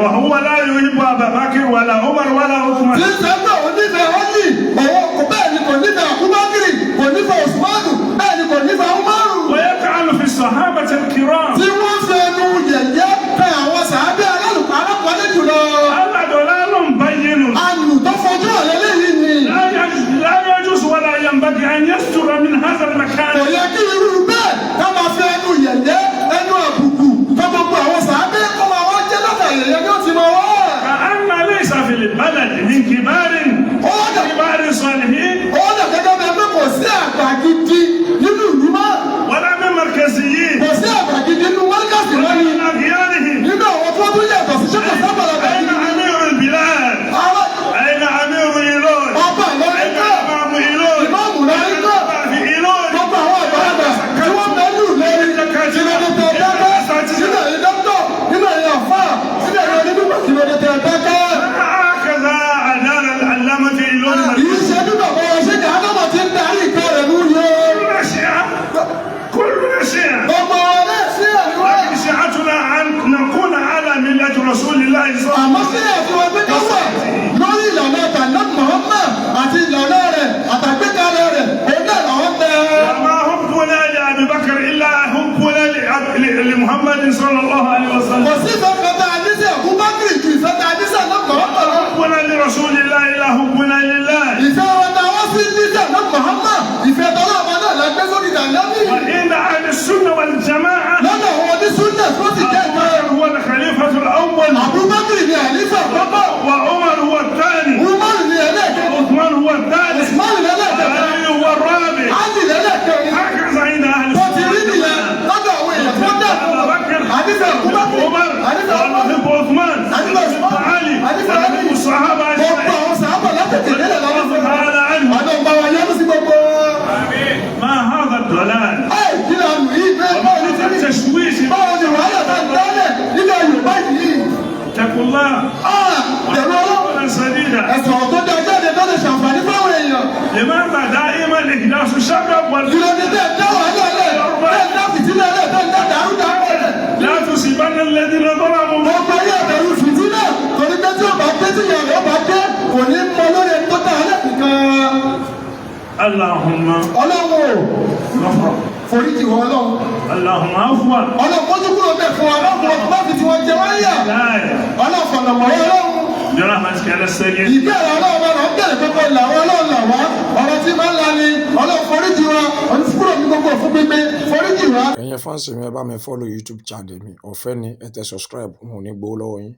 وهو لا يحب أبا بكر ولا عمر ولا Tí عثمان. ń sọ pé òun nífẹ̀ẹ́ Ali, òun kò bẹ́ẹ̀ ni kò nífẹ̀ẹ́ Abubakar, kò nífẹ̀ẹ́ Usmanu, bẹ́ẹ̀ ni kò nífẹ̀ẹ́ Umaru. ويطعن في الصحابة الكرام. Tí wọ́n fi ẹnu yẹ̀yẹ́ kan àwọn sàábẹ́ alálùkò alákọ̀ọ́lẹ̀ jùlọ. هذا ضلال بين. Ànù tó fojú hàn lélẹ́yìí ni. لا يجوز ولا ينبغي أن يصدر من هذا Kò المكان. yẹ kí irú bẹ́ẹ̀ ká máa fi ẹnu yẹ̀yẹ́, ẹnu àbùkù tó gbogbo àwọn sàábẹ́ kó máa wọ́n jẹ́ lọ́tà yẹ̀yẹ́ ní ó ti máa wọ́n. كأن ليس في البلد من كبار Ó dà كبار صالحين ó dà gẹ́gẹ́ bí ẹgbẹ́ kò sí àgbà gidi nínú ìlú mọ́. ولا من مركزيين Kò sí àgbà gidi nínú mọ́ríkàsì ولا mọ́ ni. من أغيارهم. Nínú àwọn tó tún yàtọ̀ sí ṣé kò sábàlàgbà أين gidi ni. أمير البلاد؟ Àwọn أين أمير إيلون؟ ọba Ìlọrin أين kọ́, إمام إيلون؟ ìmáàmù Ìlọrin kọ́, في إيلون. gbogbo àwọn àgbàlagbà tí wọ́n bẹ ní Ìlọrin, kí ló dé tẹ dákẹ́? Nínú ẹ̀yin dókítọ̀, nínú ẹ̀yin àfáà, nínú ẹ̀yin onídùúgbò, kí ló dé tẹ dákẹ́? هكذا أدار العلامة إيلون. Kì í ṣe bí bàbá wa ṣe kí Ádámọ̀ ti ń darí ìkọ́ rẹ̀ ló yẹ. كلنا شيعة، كلنا شيعة. Gbogbo ọ̀rẹ́ sí àríwá. لكن شيعتنا أن نكون على ملة رسول الله صلى الله Àmọ́ عليه sí وسلم. àfihàn pé ká wà lórí ìlànà tànà Muhammad àti ìlànà rẹ̀ àtàgbékalẹ̀ rẹ̀, òun náà làwọn bẹ. وما حبنا لأبي بكر إلا حبنا لمحمد صلى الله عليه Kò وسلم. sí ìfẹ́ kan tá a ní sí Abubakar ju ìfẹ́ tá a ní sí àná Muhammad lọ. حبنا لرسول الله إلا حبنا لله. Ìfẹ́ wọn tá a wá sí ní sí àná Muhammad, ìfẹ́ tọ́lá ọba náà la gbé sórí tànàbí. وعند أهل السنة والجماعة Lọ́dọ̀ àwọn onísúnnà tó sì jẹ́ أبو ìkan. بكر هو الخليفة الأول. Abubakar ni àlífà àkọ́kọ́. وعمر هو الثاني. Umar ni ẹlẹ́ẹ̀kejì. وعثمان هو الثالث. Usman ni ẹlẹ́ẹ̀kẹta. وعلي هو الرابع. Ali lẹ́lẹ́kẹrin. هكذا عند أهل Bó ti rí السنة nìyẹn والجماعة. lọ́dọ̀ àwọn èèyàn tó dà أبا بكر، Àdìsá Abubakar, عمر، Àdìsá Umar, ونحب عثمان، Àdìsá ونحب Usman, علي، Àdìsá Ali. ونحب الصحابة Gbogbo أجمعين. àwọn sàábà látòkè délẹ̀ lọ́wọ́ fún wa. تعالى عنه. Ọ̀nà ìgbà wa yọ́nú sí gbogbo wọn. ما هذا الضلال؟ Ẹ kí ni àmì yìí bẹ́ẹ̀ báwo ni ti rí? التشويش. Báwo ni wàhálà tá ń dálẹ̀ nílẹ̀ Yorùbá yìí? اتقوا الله. Ah, bẹ̀rù Ọlọ́run. قولا سديدا. Ẹ̀sọ̀ tó dá jáde tó lè ṣàǹfààní fáwọn èèyàn. لماذا دائما إحداث الشغب وال Kí ló dé tẹ́ ẹ dá wàhálà lẹ̀, tẹ́ ẹ dá fìtílà lẹ̀, tẹ́ ẹ dá dàrúdàpọ̀ lẹ̀? لا تصيبن الذين ظلموا. Gbogbo ayé àbẹ̀rù fìtílà torí pé tí ó bá dé tí ìyá rẹ̀ ó bá dé kò ní mọ lórí ẹni tó dá alẹ́ nìkan. اللهم Ọlọ́run o, غفر. foríjì wọn Ọlọ́run. اللهم عفوا. Ọlọ́run mójú kúrò bẹ́ẹ̀ fún wa, Ọlọ́run má fi tiwọn jẹ wọ́n yà. لا Ọlọ́run fọ̀nà mọ̀ wọ́n Ọlọ́run. برحمتك نستغيث. Ìbéèrè Ọlọ́run bá lọ ń bẹ̀rẹ̀ pẹ́pẹ́ làwọn Ọlọ́run là wá. Ọ̀rọ̀ tí máa ń la ni Ọlọ́run foríjì wa, òní kúrò ní gbogbo òfin pínpín, foríjì wa. Ẹ̀yin fans mi, ẹ bá mi follow YouTube channel mi, ọ̀fẹ́ ni. Ẹ tẹ subscribe, n ò ní gbowó lọ́wọ́ yín.